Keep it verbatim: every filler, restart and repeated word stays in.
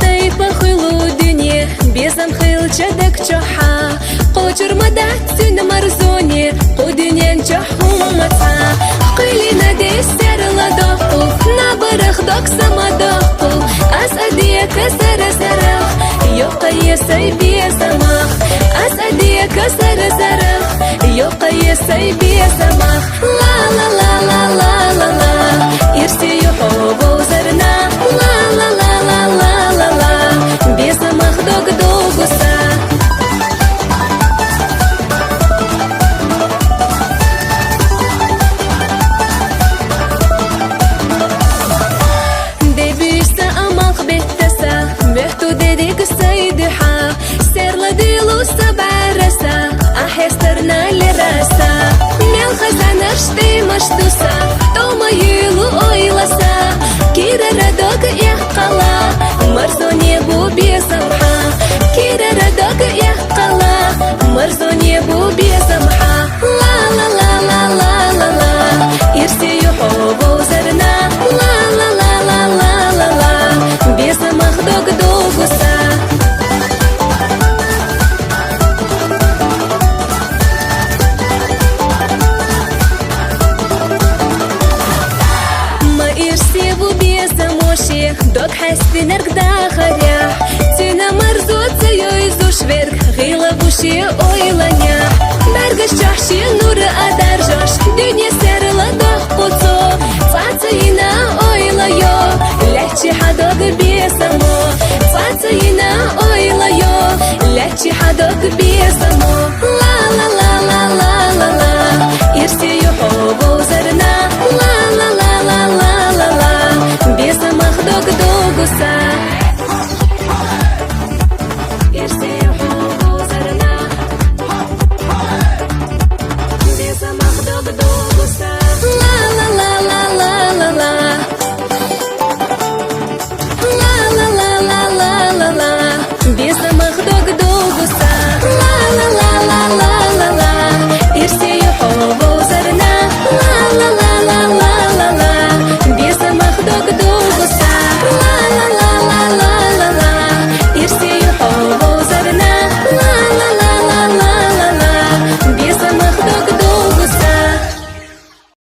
Тайпа хуьлу дуьне, безам хилча даг чохьа, кхо чуьра ма дац цуьнан марзоне, кху дуьнен чохь хӀумма цхьа. Кхуьлина десерла доккху, набарах дог са ма доккху, ас а дека зара-зарах, йоккхае сайн безамах. Ас а дека зара-зарах, йоккхае сайн безамах. Ла ла ла ла ла ла ла, ирсе ю хьо вовзарна. Ла ла ла ла ла ла ла, безамах дог дугу са. Де буьйса амах беттаса, моьтту дерриг сайн дуьхьа. Серладуьйлу са бӀаьра са, ахь хьестарна лераса. Мел хазанаш тӀемаш ду са, тӀом а юьйлу ойла са. Кирара дог эккхала, марзоне бу безам хьа. Кирара дог эккхала, марзоне бу безам хьа. Ла ла ла ла ла ла ла, ирсе ю хьо вовзарна. Ла ла ла ла ла ла ла, безамах дог дугу са. Ма ирсе ву безамо шен, дог хьаьстинарг дахарехь. Цуьнан марзо ца йовзуш верг, гӀийла ву шен ойланехь. БӀаргаш чохь шен нур а даржош, дуьне серладоккху цо. Цкъа ца йина ойла йо, лаьттачу хьан дог безамо. Цкъа ца йина ойла йо, лаьттачу хьан дог безамо.